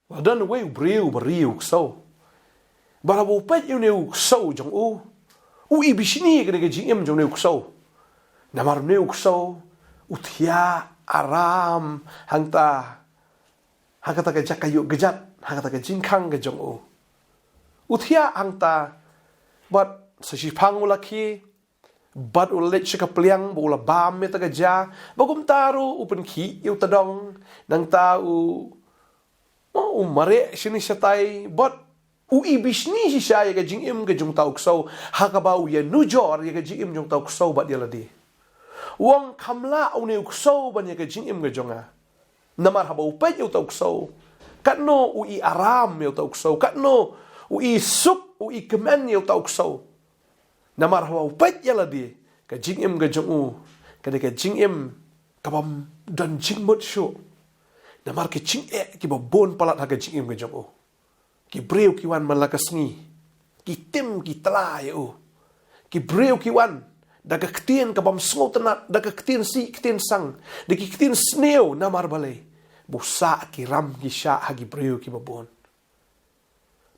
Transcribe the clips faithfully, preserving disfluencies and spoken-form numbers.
La don uwei u briew ba ri u ksew. Bad haba u peit ïa une u ksew jong u, u ibishni ïa kane ka jingim jong une u ksew. Namar une u ksew u thiah aram hangta ha kata ka jaka ïuh kjat, ha kata ka jingkhang ka jong u. U thiah hangta, bad sa shiphang u la khie, bad u la leit sha ka pliang ba u la bam ïa kata ka jia. Ba kumta ruh u pynkhih ïa uta u dong, nangta u, u mareh shane shatai, bad u ibishni shisha ïa ka jingim ka jong uta u ksew, ha kaba u ïanujor ïa ka jingim jong uta u ksew bad ïa lade. U ong kham lah une u ksew ban ïa ka jingim ka jong nga. Namar haba u peit ïa uta u ksew, katno u i aram ïa uta u ksew, katno u i suk, u i kmen ïa uta u ksew. Namar haba u peit ïa lade, ka jingim ka jong u ka dei ka jingim kabym don jingmut shuh. Namar ki jingeh kiba bun palat ha ka jingim ka jong u. Ki briew ki wan man la ka sngi, ki tim ki tla ïa u. Ki briew ki wan da ka ktien kabym sngewtynnat, da ka ktien sih ktien sang, da ki ktien sniew. Namar balei? Ba u sah ki ram ki shah ha ki briew kiba bun.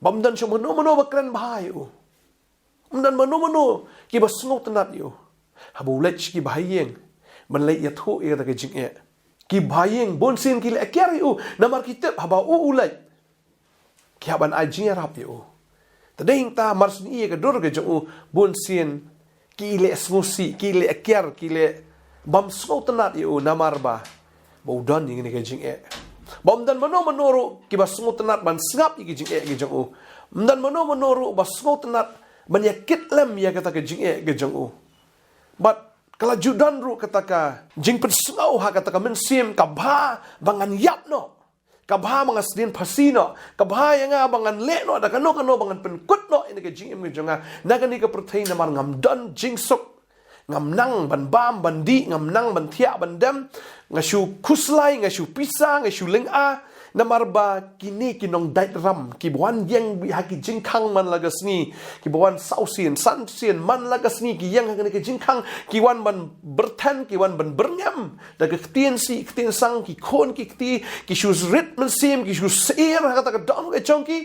Bym don shuh mano mano ba kren bha ïa u. Bym don mano mano kiba sngewtynnat ïa u. Haba u leit sha ki bahaïing ban leit ïathuh ïa kata ka jingeh, ki bahaïing bunsien ki leh kiar ïa u, namar ki tip haba u u leit, ki hap ban ai jingïarap ïa u. Te dei hangta mar shu ïohi ïa ka dur ka jong u, bunsien ki leh sngewsih, ki leh kiar, ki leh bym sngewtynnat ïa u, namar ba, ba u don ïa kane ka jingeh. Bym don mano mano ruh kiba sngewtynnat ban sngap ïa ka jingeh ka jong u. Bym don mano mano ruh ba sngewtynnat ban ïa kit lem ïa kata ka jingeh ka jong u. Bad ka la ju don ruh kata ka jingpynsngew ha kata ka mynsiem, ka bha ba ngan ïap noh, ka bha ba nga sdien phasi noh, ka bha ïa nga ba ngan leh noh da kano kano, ba ngan pynkut noh ïa kane ka jingim ka jong nga na kane ka pyrthei, namar ngam don jingsuk. Ngam nang ban bam ban dih, ngam nang ban thiah ban dem. Nga shu khuslai, nga shu pisa, nga shu lynga. Namar ba kine ki nongdait ram kiba wan ïeng beit ha ki jingkhang man la ka sngi, kiba wan saw sien san sien man la ka sngi, ki ïeng ha kane ka jingkhang, ki wan ban byrthen, ki wan ban byrngem da ka ktien sih ktien sang, ki khun ki kti, ki shu rit mynsiem, ki shu syier ha kata ka dohnud ka jong ki.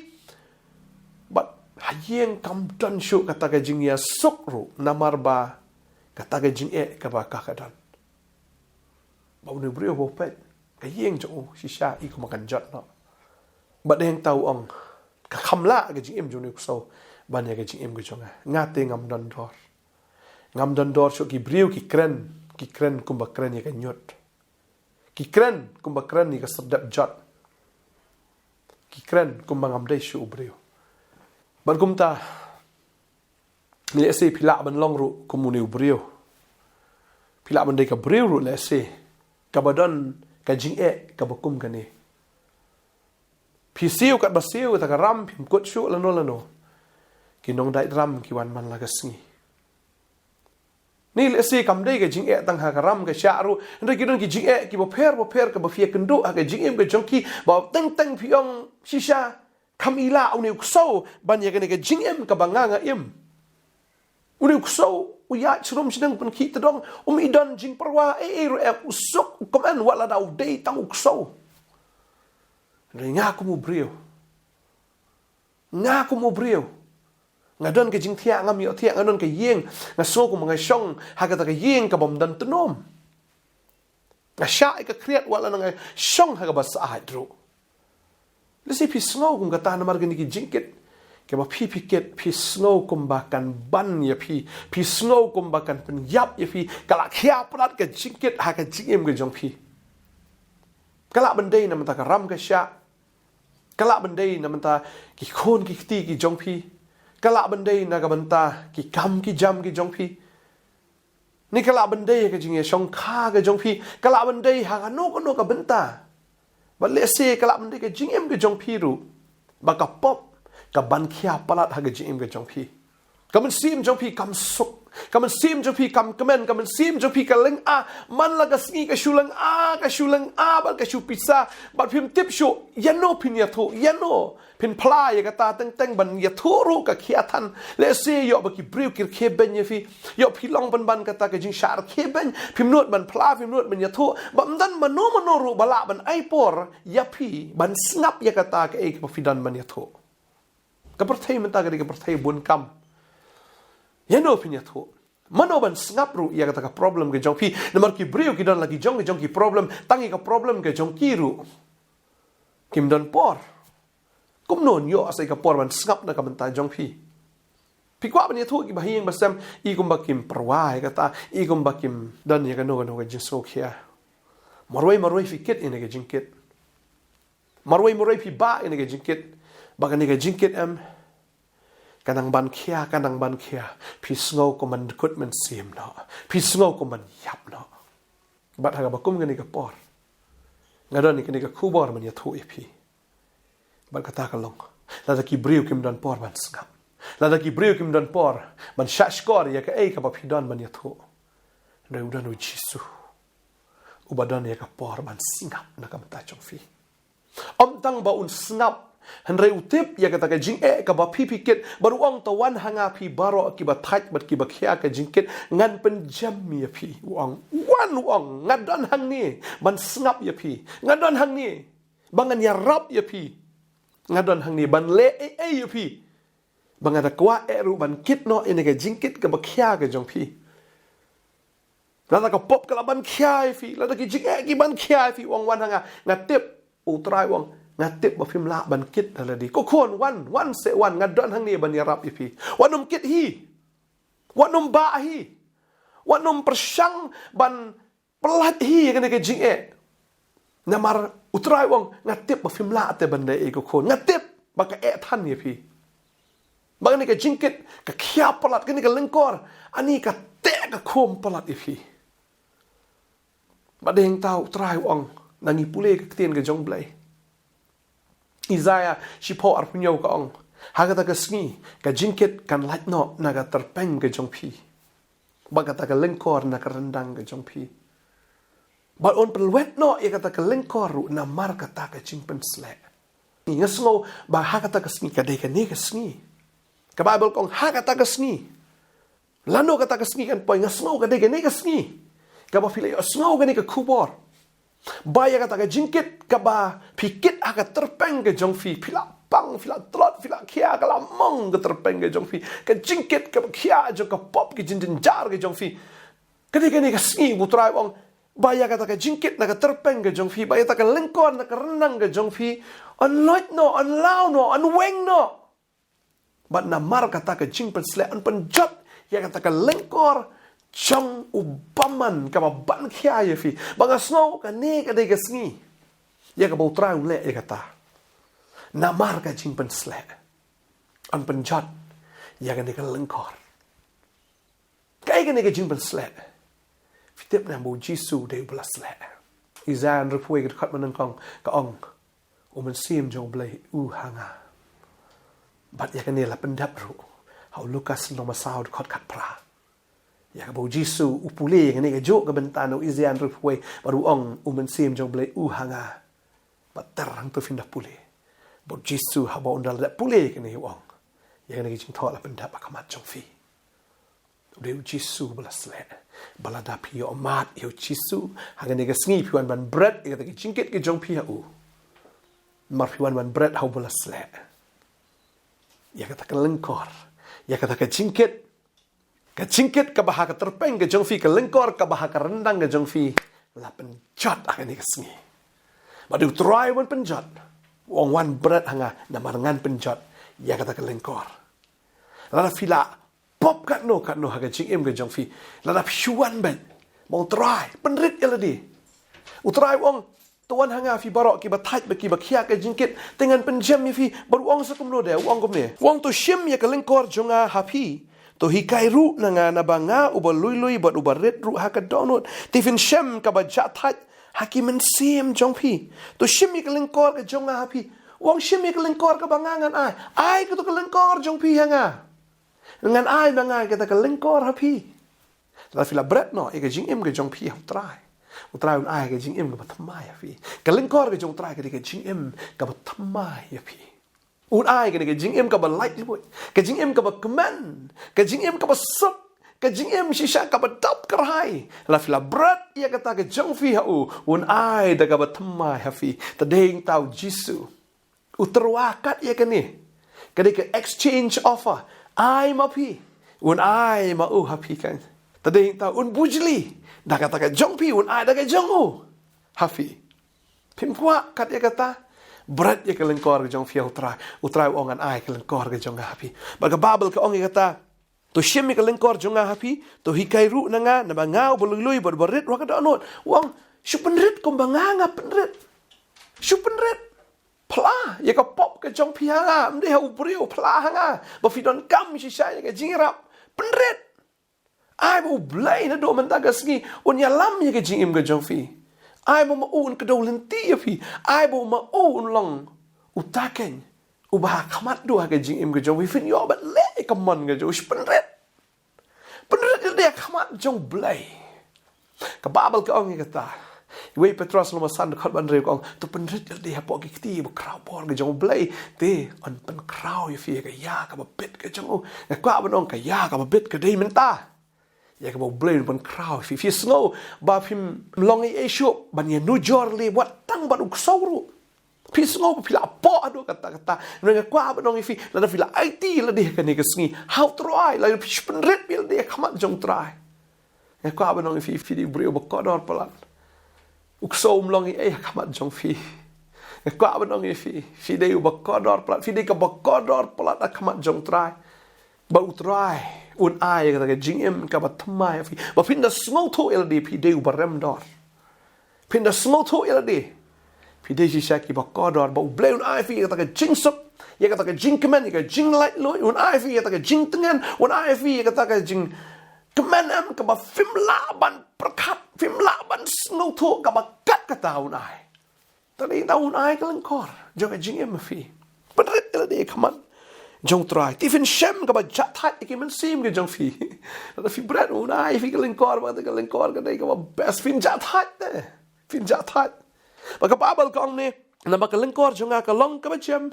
Bad ha ïing kam don shuh kata ka jingïasuk ruh, namar ba kata ka jingeh kaba ka ka don. Ba une u briew ba u peit, ka ïing jong u shisha i kumba kan jot noh. Bad dei hangta u ong, ka kham lah ka jingim jong une u ksew ban ïa ka jingim ka jong nga. Nga te ngam don dor. Ngam don dor shuh. Ki briew ki kren, ki kren kumba kren ïa ka ñiut. Ki kren kumba kren ïa ka serdep jot. Ki kren kumba ngam dei shuh u briew. Bad kumta, lehse phi lah ban long ruh kum une u briew. Phi lah ban dei ka briew ruh lehse kaba don ka jingeh kaba kum kane. Phi siew katba siew kata ka ram, phim kut shuh lano lano. Ki nongdait ram ki wan man la ka sngi. Ni lehse kam dei ka jingeh tang ha ka ram ka shah ruh, hynrei ki don ki jingeh kiba pher ba pher kaba phi ïakynduh ha ka jingim ka jong ki, ba teng teng phi ong shisha, kham i lah une u ksew ban ïa kane ka jingim kaba nga nga im. Une u ksew u ïaid sharum shnong pynkhih tdong, um i don jingpyrwa ei ei ruh, em, u suk u kmen wat lada u dei tang u ksew. Hynrei nga kum u briew, nga kum u briew, nga don ka jingthiah ngam ïohthiah, nga don ka ïing, nga sngew kumba nga shong ha kata ka ïing kabym don tnum. Nga shah ïa ka khriat wat lada nga shong ha kaba syaid ruh. Lehse phi sngew kum kata namar kine ki jingkit kiba phi phi kit, phi sngew kumba kan ban ïa phi, phi sngew kumba kan pynïap ïa phi. Ka la khia palat ka jingkit ha ka jingim ka jong phi. Ka lah ban dei na bynta ka ram ka shah. Ka lah ban dei na bynta ki khun ki kti ki jong phi. Ka lah ban dei na ka bynta ki kam ki jam ki jong phi. Ni ka lah ban dei ka jingïashongkha ka jong phi. Ka lah ban dei ha kano kano ka bynta. Bad lehse ka lah ban dei ka jingim ka jong phi ruh ba ka pop ka ban khia palat ha ka jingim ka jong phi. Ka mynsiem jong phi kam suk, Ka mynsiem jong phi kam kmen, ka mynsiem jong phi ka lynga, man la ka sngi ka shu lynga, ka shu lynga, bad ka shu pisa, bad phim tip shuh, ïano phin ïathuh, ïano phin phla ïa kata teng teng ban ïathuh ruh ka khia than. Lehse ïoh ba ki briew ki rkhie beiñ ïa phi, ïoh phi long pynban kata ka jingshah rkhie beiñ, phim nud ban phla, phim nud ban ïathuh, bad ym don mano mano ruh ba lah ban ai por ïa phi ban sngap ïa kata kaei kaba phi don ban ïathuh. Ka pyrthei mynta ka dei ka pyrthei bun kam. Ïano phin ïathuh? Mano ban sngap ruh ïa kata ka problem ka jong phi? Namar ki briew ki don la ki jong ki jong ki problem, tang ïa ka problem ka jong ki ruh kim don por. Kumno yn ïoh sa ïa ka por ban sngap na ka bynta jong phi? Phi kwah ban ïathuh kiba ha ïing ba sem, i kumba kim pyrwa ïa kata, i kumba kim don ïa kano kano ka jingsngewkhia. Marwei marwei phi kit ïa kane ka jingkit. Marwei marwei phi bah ïa kane ka jingkit. Ba kane ka jingkit em, ka nang ban khia, ka nang ban khia. Phi sngew kum ban dkut mynsiem noh, phi sngew kum ban ïap noh. Bad ha kaba kum kane ka por, nga don ïa kane ka khubor ban ïathuh ïa phi. Bad kata ka long, lada ki briew kim don por ban sngap, lada ki briew kim don por ban shah shkor ïa kaei kaba phi don ban ïathuh, hynrei u don U Jisu uba don ïa ka por ban sngap na ka bynta jong phi. Ym tang ba un sngap, hynrei u tip ïa kata ka jingeh kaba phi phi kit, bad u ong, to wan ha nga phi baroh kiba thait bad kiba khia ka jingkit, ngan pynjem ïa phi. U ong, wan, u ong, nga don hangne ban sngap ïa phi. Nga don hangne ba ngan ïarap ïa phi. Nga don hangne ban leh ei ei ïa phi, ba nga da kwah eh ruh ban kit noh ïa kane ka jingkit kaba khia ka jong phi. Lada ka pop ka lah ban khia ïa phi, lada ki jingeh ki ban khia ïa phi, u ong, wan ha nga. Nga tip, u Trai u ong, nga tip ba phim lah ban kit da lade. Ko khun, wan, wan seh wan, nga don hangne ban ïarap ïa phi. Wat nym kit hi. Wat nym bah hi. Wat nym pyrshang ban pyllait hi ïa kane ka jingeh. Namar u Trai u ong, nga tip ba phim lah te ban leh ei, ko khun. Nga tip ba ka eh than ïa phi. Ba kane ka jingkit ka khia palat, kane ka lyngkor, ani ka teh ka khum palat ïa phi. Bad dei hangta u Trai u ong, nang ïa pule ka ktien ka jong U Blei. Isaiah shiphew arphew hynñiew ka ong, ha kata ka sngi ka jingkit kan lait noh na ka tyrpeng ka jong phi, bad kata ka lyngkor na ka ryndang ka jong phi. Bad un pynlwet noh ïa kata ka lyngkor ruh namar kata ka jingpynsleh. Nga sngew ba ha kata ka sngi ka dei kane ka sngi. Ka Baibl ka ong ha kata ka sngi. Lano kata ka sngi kan poi, nga sngew ka dei kane ka sngi kaba phi la ïohsngew kane ka khubor. Ba ïa kata ka jingkit kaba phi kit ha ka tyrpeng ka jong phi, phi la pang, phi la tlot, phi la khia, ka la mong ka tyrpeng ka jong phi. Ka jingkit kaba khia jong ka pop, ka jingjynjar ka jong phi. Ka dei kane ka sngi, u Trai u ong, ba ïa kata ka jingkit na ka tyrpeng ka jong phi, ba ïa kata ka lyngkor na ka ryndang ka jong phi, yn loit noh, yn law noh, yn weng noh. Bad namar kata ka jingpynsleh yn pynjot ïa kata ka lyngkor jong u bymman kaba ban khia ïa phi. Ba nga sngew kane ka dei ka sngi ïa kaba u Trai u leh ïa kata. Namar ka jingpynsleh yn pynjot ïa kane ka lyngkor. Kaei kane ka jingpynsleh? Phi tip ne em ba u Jisu u dei uba la sleh? Isaiah hynriewphew wei ka dkhot mynnyngkong ka ong, u Mynsiem jong U Blei u ha nga. Bad ïa kane la pyndep ruh ha u Lukas lynnong ba saw dkhot khatphra, ïa kaba u Jisu u pule ïa kane kajuh ka bynta na u Isaiah hynriewphew wei bad u ong, u Mynsiem jong U Blei u ha nga. Bad ter hangto phin da pule ba u Jisu haba un da la dep pule ïa kane u ong, ïa kane ka jingthoh la pyndep ha khmat jong phi. U dei u Jisu uba la sleh. Ba lada phi ïoh mad ïa u Jisu, ha kane ka sngi phi wan ban bret ïa kata ka jingkit ka jong phi ha u. Namar phi wan ban bret ha uba la sleh. Ïa kata ka lyngkor, ïa kata ka jingkit, ka jingkit kaba ha ka tyrpeng ka jong phi, ka lyngkor kaba ha ka ryndang ka jong phi, la pynjot ha kane ka sngi. Bad u Trai u wan pynjot, u ong, wan bret ha nga, namar ngan pynjot ïa kata ka lyngkor. Lada phi la pop katno katno ha ka jingim ka jong phi, lada phi shu wan beit, ba u Trai pynrit ïa lade. U Trai u ong, to wan ha nga phi baroh kiba thait bad kiba khia ka jingkit, te ngan pynjem ïa phi. Bad u ong sa kumno de, u ong kumne, u ong, to shim ïa ka lyngkor jong nga ha phi, to hikai ruh na nga, naba nga uba lui lui bad uba rit ruh ha ka dohnud. Te phin shem kaba jah thait ha ki mynsiem jong phi. To shim ïa ka lyngkor ka jong nga ha phi. U ong, shim ïa ka lyngkor kaba nga ngan ai. Ai kato ka lyngkor jong phi ha nga. Ngan ai ma nga kata ka lyngkor ha phi. Lada phi la bret noh ïa ka jingim ka jong phi ha U Trai, U Trai un ai ka jingim kaba thymmai ha phi. Ka lyngkor ka jong U Trai ka dei ka jingim kaba thymmai ha phi. Un ai kane ka jingim kaba laitluid, ka jingim kaba kmen, ka jingim kaba suk, ka jingim shisha kaba dap kyrhai. Lada phi la bret ïa kata ka jong phi ha u, un ai da kaba thymmai ha phi. Te dei hangta U Jisu u tyrwa kat ïa kane. Ka dei ka exchange offer. Ai ma phi, un ai ma u ha phi kan. Te dei hangta un bujli da kata ka jong phi, un ai da ka jong u ha phi. Phim kwah kat ïa kata? Bret ïa ka lyngkor ka jong phi ha U Trai. U Trai u ong ngan ai ka lyngkor ka jong nga ha phi. Bad ka Baibl ka ong ïa kata, to shim ïa ka lyngkor jong nga ha phi, to hikai ruh na nga, naba nga uba lui lui bad uba rit ruh ha ka dohnud. U ong, shu pynrit kumba nga nga pynrit. Shu pynrit. Phla ïa ka pop ka jong phi ha nga, ym dei ha u briew, phla ha nga. Ba phi donkam shisha ïa ka jingïarap. Pynrit. Ai ba U Blei naduh mynta ka sngi un ïalam ïa ka jingim ka jong phi. Ai ba ma u un kdew lynti ïa phi. Ai ba ma u un long uta keiñ uba ha khmat duh ha ka jingim ka jong phi. Phin ïoh ban leh ïa ka mon ka jong u. Pynrit. Pynrit ïa lade ha khmat jong U Blei. Ka Baibl ka ong ïa kata. Wei Petros lynnong ba san dkhot ba hynriew ka ong, to pynrit ïa lade hapoh ki kti ba khraw bor ka jong U Blei. Te un pynkhraw ïa phi ïa ka ïa kaba bit ka jong u. Nga kwah ban ong ka ïa kaba bit ka dei mynta. Ïa kaba U Blei un pynkhraw ïa phi. Phi sngew ba phim long ei ei shuh ban ïanujor leh wat tang bad u ksew ruh. Phi sngew ba phi la poh haduh katta katta. Nga kwah ban ong ïa phi, lada phi la aiti ïa lade ha kane ka sngi ha U Trai, lada phi pynrit ïa lade ha khmat jong U Trai. Nga kwah ban ong ïa phi, phi dei u briew ba kordor palat. U ksew um long ei ei ha khmat jong phi. Nga kwah ban ong ïa phi, phi dei uba kordor palat, phi dei kaba kordor palat ha khmat jong U Trai. Bad U Trai un ai ïa kata ka jingim kaba thymmai ïa phi. Ba phin da sngewthuh ïa lade phi dei uba remdor. Phin da sngewthuh ïa lade phi dei shisha kiba kordor, ba U Blei un ai ïa phi ïa kata ka jingsuk, ïa kata ka jingkmen, ïa ka jinglaitluid, un ai ïa phi ïa kata ka jingtngen, un ai ïa phi ïa kata ka jingkmen em kaba phim lah ban pyrkhat, phim lah ban sngewthuh, kaba kat kata un ai. Te dei hangta un ai ka lyngkor jong ka jingim ha phi. Pynrit ïa lade ha khmat jong U Trai. Te phin shem kaba jahthait ïa ki mynsiem ka jong phi. Lada phi bret un ai ïa phi ka lyngkor, ba kata ka lyngkor ka dei kaba best, phin jahthait te. Phin jahthait. Bad ka Baibl ka ong ne, naba ka lyngkor jong nga ka long kaba jem,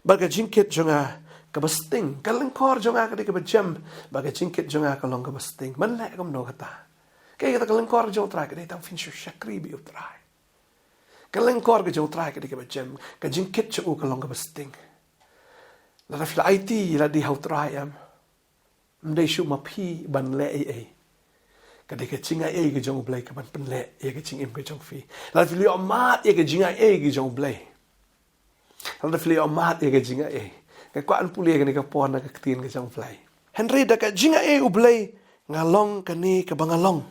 bad ka jingkit jong nga kaba sting. Ka lyngkor jong nga ka dei kaba jem, bad ka jingkit jong nga ka long kaba sting. Men leh kumno kata? Kaei kata ka lyngkor jong U Trai? Ka dei tang phin shu shakri bad U Trai. Ka lyngkor ka jong U Trai ka dei kaba jem, ka jingkit jong u ka long kaba sting. Lada phi la aiti ïa lade ha U Trai em, ym dei shuh ma phi ban leh ei ei. Ka dei ka jingaiei ka jong U Blei kaban pynleh ïa ka jingim ka jong phi. Lada phi la ïoh mad ïa ka jingaiei ka jong U Blei, lada phi la ïoh mad ïa ka jingaiei, nga kwah ban pule ïa kane ka por na ka ktien ka jong U Blei. Hynrei da ka jingaiei U Blei nga long kane kaba nga long.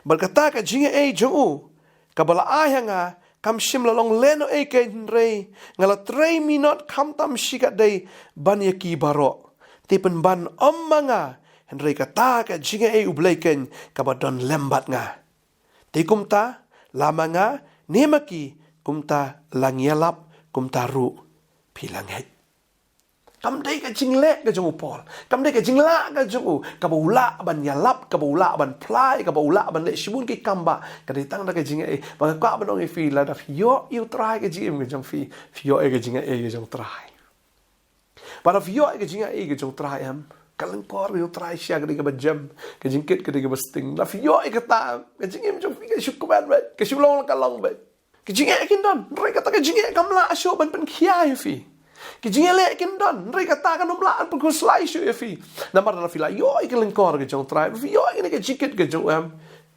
Bad kata ka jingaiei jong u kaba la ai ha nga kam shym la long lehnohei keiñ, hynrei nga la trei minot khamtam shi katdei ban ïa ki baroh. Te pynban ym ma nga, hynrei kata ka jingaiei U Blei keiñ kaba don lem bad nga. Te kumta, la ma nga ne ma ki, kumta la ngi ïalap, kumta ruh phi la ngeit. Kam dei ka jingleh ka jong u Paul, kam dei ka jinglah ka jong u kaba u lah ban ïalap, kaba u lah ban phla, kaba u lah ban leh shibun ki kam, ba ka dei tang da ka jingaiei. Ba nga kwah ban ong ïa phi, lada phi ïoh ïa U Trai ha ka jingim ka jong phi, phi ïoh ïa ka jingaiei ka jong U Trai. Ba lada phi ïoh ïa ka jingaiei ka jong U Trai em, ka lyngkor ka jong U Trai shisha ka dei kaba jem, ka jingkit ka dei kaba sting. Lada phi ïoh ïa kata em, ka jingim jong phi ka shu kmen beit, ka shu long la ka long beit. Ka jingeh kin don, hynrei kata ka jingeh kam lah shuh ban pynkhia ïa phi. Ka jingeh leh kin don, hynrei kata kam lah ban pynkhuslai shuh ïa phi. Namar lada phi la ïoh ïa ka lyngkor ka jong U Trai, phi ïoh ïa ka jingkit ka jong u em,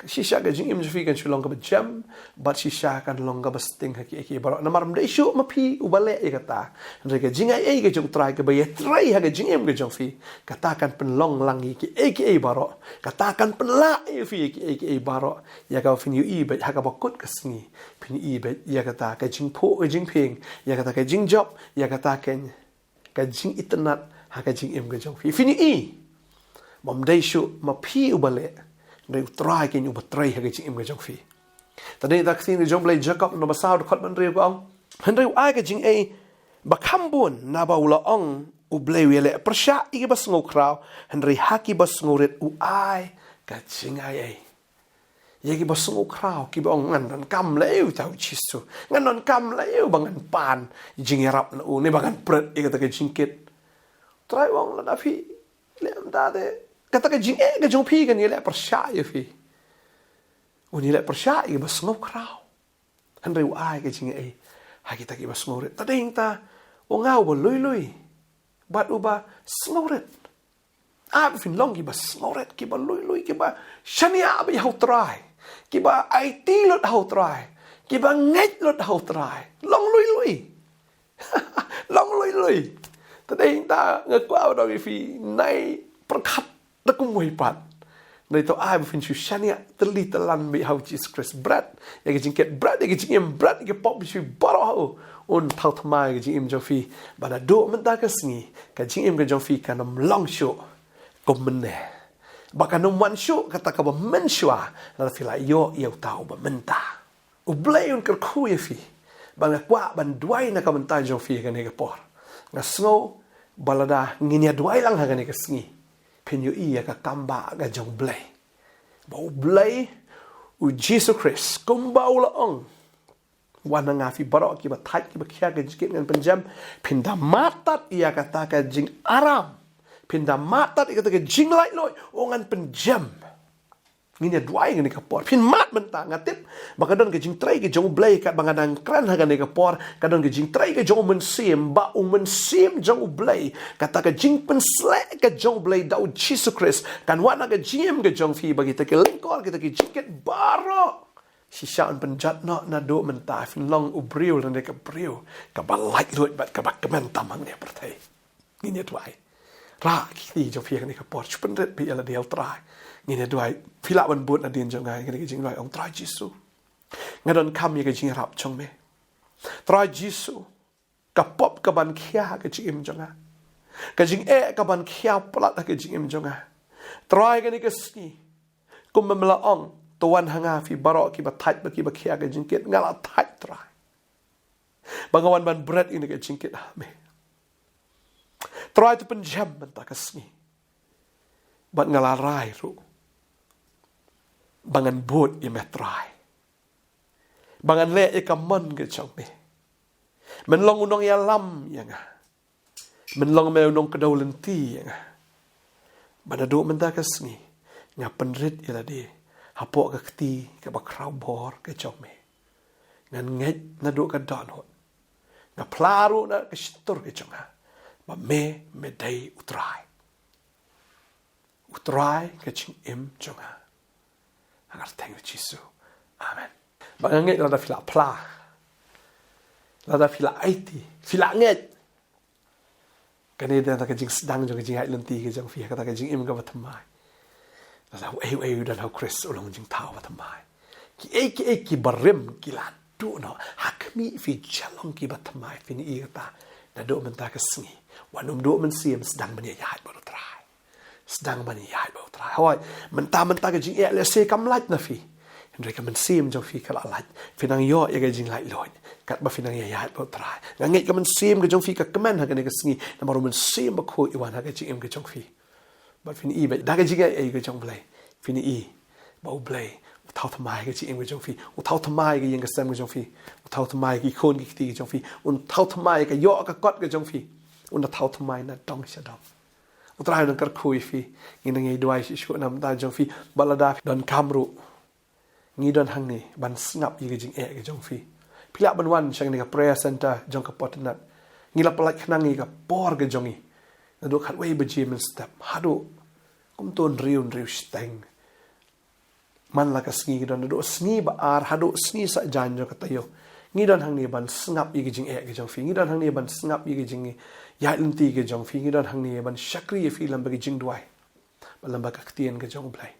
shisha ka jingim jong phi kan shu long kaba jem, bad shisha kan long kaba sting ha kiei kiei baroh. Namar ym dei shuh ma phi uba leh ïa kata, hynrei ka jingaiei ka jong U Trai kaba ïatrei ha ka jingim ka jong phi, kata kan pynlong lang ïa kiei kiei baroh. Kata kan pynlah ïa phi ïa kiei kiei baroh, ïa kaba phin ïohi beit ha kaba kut ka sngi. Phin ïohi beit ïa kata ka jingphuh ka jingphieng, ïa kata ka jingjop, ïa kata ka ka jingitynnad ha ka jingim ka jong phi. Phin ïohi ba ym dei shuh ma phi uba leh, hynrei U Trai keiñ uba trei ha ka jingim ka jong phi. Te dei da ka ktien ka jong U Blei, Jakob lynnong ba saw dkhot ba hynriew ka ong, hynrei u ai ka jingaiei ba kham bun, naba u la ong U Blei u ïaleh pyrshah ïa kiba sngewkhraw, hynrei ha kiba sngewrit u ai ka jingai ei. Ïa kiba sngewkhraw, kiba ong ngan donkam lei uta u Jisu. Ngan donkam lei ba ngan pan jingïarap na u, ne ba ngan pret ïa kata ka jingkit. Trai u ong lada phi leh mynta te, kata ka jingeh ka jong phi kan ïaleh pyrshah ïa phi. Un ïaleh pyrshah ïa kiba sngewkhraw. Hynrei u ai ka jingeh ei ha kita kiba sngewrit. Te dei hangta u nga uba lui lui bad uba sngewrit. Ai ba phin long kiba sngewrit, kiba lui lui, kiba shaniah bha ha u Trai, kiba aiti lut ha u Trai, kiba ngeit lut ha u Trai. Long lui lui. Long lui lui. Te dei hangta nga kwah ban ong ïa phi, nai pyrkhat da kumwei pat. Nai to ai ba phin shu shaniah tylli tylan bha ha u Jisu Khrist. Bret ïa ka jingkit, bret ïa ka jingim, bret ïa ka pop, shu baroh ha u. Un thaw thymmai ïa ka jingim jong phi. Ba naduh mynta ka sngi ka jingim ka jong phi kan ym long shuh kum mynne. Ba kan ym wan shuh kata kaba mynshuwa lada phi la ïoh ïa uta uba mynta. U Blei un kyrkhu ïa phi. Ba nga kwah ban duwai na ka bynta jong phi ha kane ka por. Nga sngew ba lada ngin ïa duwai lang ha kane ka sngi, phin ïohi ïa ka kam ba ka jong u Blei. Ba u Blei, u Jisu Khrist, kumba u la ong, wan ha nga phi baroh kiba thait kiba khia ka jingkit, ngan pynjem. Phin da mad tad ïa kata ka jingaram. Phin da mad tad ïa kata ka jinglaitluid, u, ngan pynjem. Ngin ïa duwai ha kane ka por. Phin mad mynta, nga tip ba ka don ka jingtrei ka jong u Blei, katba nga dang kren ha kane ka por, ka don ka jingtrei ka jong u Mynsiem, ba u Mynsiem jong u Blei, kata ka jingpynsleh ka jong u Blei da u Jisu Khrist kan wan ha ka jingim ka jong phi, ba kita ki lyngkor, kita ki jingkit baroh shisha yn pynjot noh naduh mynta. Phin long u briew lane ka briew kaba laitluid bad kaba kmen tam hangne ha pyrthei. Ngin ïa duwai. Rah ki kti jong phi ha kane ka por, shu pynrit bha ïa lade ha u Trai. Ngin ïa duwai. Phi lah ban bud nadien jong nga ha kane ka jingduwai, ong, Trai Jisu, nga donkam ïa ka jingïarap jong me. Trai Jisu, ka pop ka ban khia ha ka jingim jong nga. Ka jingeh ka ban khia palat ha ka jingim jong nga. Trai, kane ka sngi, kumba me la ong, to wan ha nga phi baroh kiba thait bad kiba khia ka jingkit, nga la thait, Trai. Ba nga wan ban bret ïa kane ka jingkit ha me. Trai, to pynjem mynta ka sngi. Bad nga la rai ruh ba ngan bud ïa me, Trai. Ba ngan leh ïa ka mon ka jong me. Men long u nongïalam ïa nga. Men long me u nongkdew lynti ïa nga. Ba naduh mynta ka sngi nga pynrit ïa lade hapoh ka kti kaba khraw bor ka jong me. Ngan ngeit naduh ka dohnud. Nga phla ruh na ka shyntur ka jong nga ba me, me dei u Trai. U Trai ka jingim jong nga. Ha ka kyrteng u Jisu. Amen. Ba nga ngeit lada phi la phla, lada phi la aiti, phi la ngeit, kane dei ka jingsdang jong ka jingïaid lynti ka jong phi ha kata ka jingim kaba thymmai. Lada uei uei u don ha u Khrist u long jingthaw ba thymmai. Kiei kiei kiba rim ki la duh noh. Ha khmih, phi ju long kiba thymmai, phin ïohi kata. Naduh mynta ka sngi, wat nym duh mynsiem, sdang ban ïaid bad u Trai. Sdang ban ïaid bad u Trai. Hooid, mynta mynta ka jingeh lehse kam lait na phi. Hynrei ka mynsiem jong phi ka la lait. Phi nang ïoh ïa ka jinglaitluid katba phi nang ïaid bad u Trai. Nga ngeit ka mynsiem ka jong phi ka kmen ha kane ka sngi, namar u Mynsiem Bakhuid u wan ha ka jingim ka jong phi. Bad phin ïohi ba da ka jingaiei ka jong u Blei, phin ïohi ba u Blei u thaw thymmai ka jingim ka jong phi, u thaw thymmai ka ïing ka sem ka jong phi, u thaw thymmai ki khun ki kti ka jong phi, un thaw thymmai ka ïoh ka kot ka jong phi, un da thaw thymmai na dong sha dong. U Trai un nang kyrkhu ïa phi. Ngi nang ïa duwai shisha na ka bynta jong phi, bad lada phi donkam ruh, ngi don hangne ban sngap ïa ka jingeh ka jong phi. Phi lah ban wan sha kane ka prayer center jong ka Fortinet. Ngi la pyllait khnang ïa ka por ka jong ngi naduh khatwei baje mynstep haduh kumto hynriew, hynriew shiteng. Man la ka sngi, ngi don naduh sngi ba ar haduh sngi saitjaiñ jong ka taïew. Ngi don hangne ban sngap ïa ka jingeh ka jong phi. Ngi don hangne ban sngap ïa ka jingïaid lynti ka jong phi. Ngi don hangne ban shakri ïa phi lem bad ka jingduwai bad lem bad ka ktien ka jong u Blei.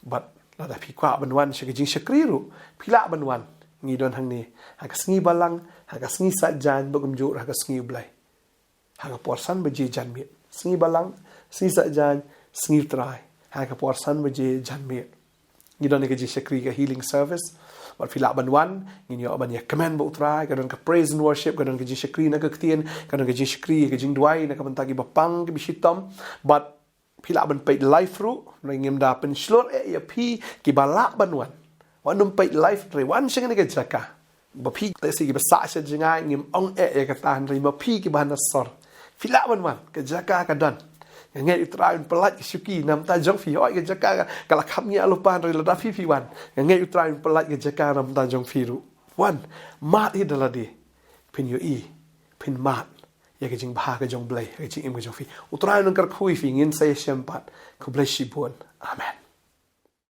Bad lada phi kwah ban wan sha ka jingshakri ruh, phi lah ban wan. Ngi don hangne ha ka sngi Balang, ha ka sngi saitjaiñ, bad kumjuh ha ka sngi u Blei. Ha ka por san baje janmiet. Sngi Balang, sngi saitjaiñ, sngi u Trai, ha ka por san baje janmiet. Ngi don ïa ka jingshakri, ka healing service. Bad phi lah ban wan, ngin ïoh ban ïakmen bad u Trai, ka don ka praise and worship, ka don ka jingshakri na ka ktien, ka don ka jingshakri, ka jingduwai na ka bynta kiba pang, kiba shitom. Bad Phi lah ban peit live ruh, hynrei ngim da pynshlur eh ïa phi kiba lah ban wan. Wat nym peit live, hynrei wan sha kane ka jaka. Ba phi lehse kiba sah sha jngai, ngim ong eh ïa kata, hynrei ma phi kiba na sor, phi lah ban wan, ka jaka ka don. Nga ngeit U Trai un pyllait ka shuki na bynta jong phi. Hooid, ka jaka ka, ka la kham ngiah lypa, hynrei lada phi phi wan, nga ngeit U Trai un pyllait ka jaka na bynta jong phi ruh. Wan, mad hi da lade, phin ïohi, phin mad ïa ka jingbha ka jong U Blei ha ka jingim ka jong phi. U Trai un kyrkhu ïa phi. Ngin sa ïashem pat. Khublei shibun. Amen.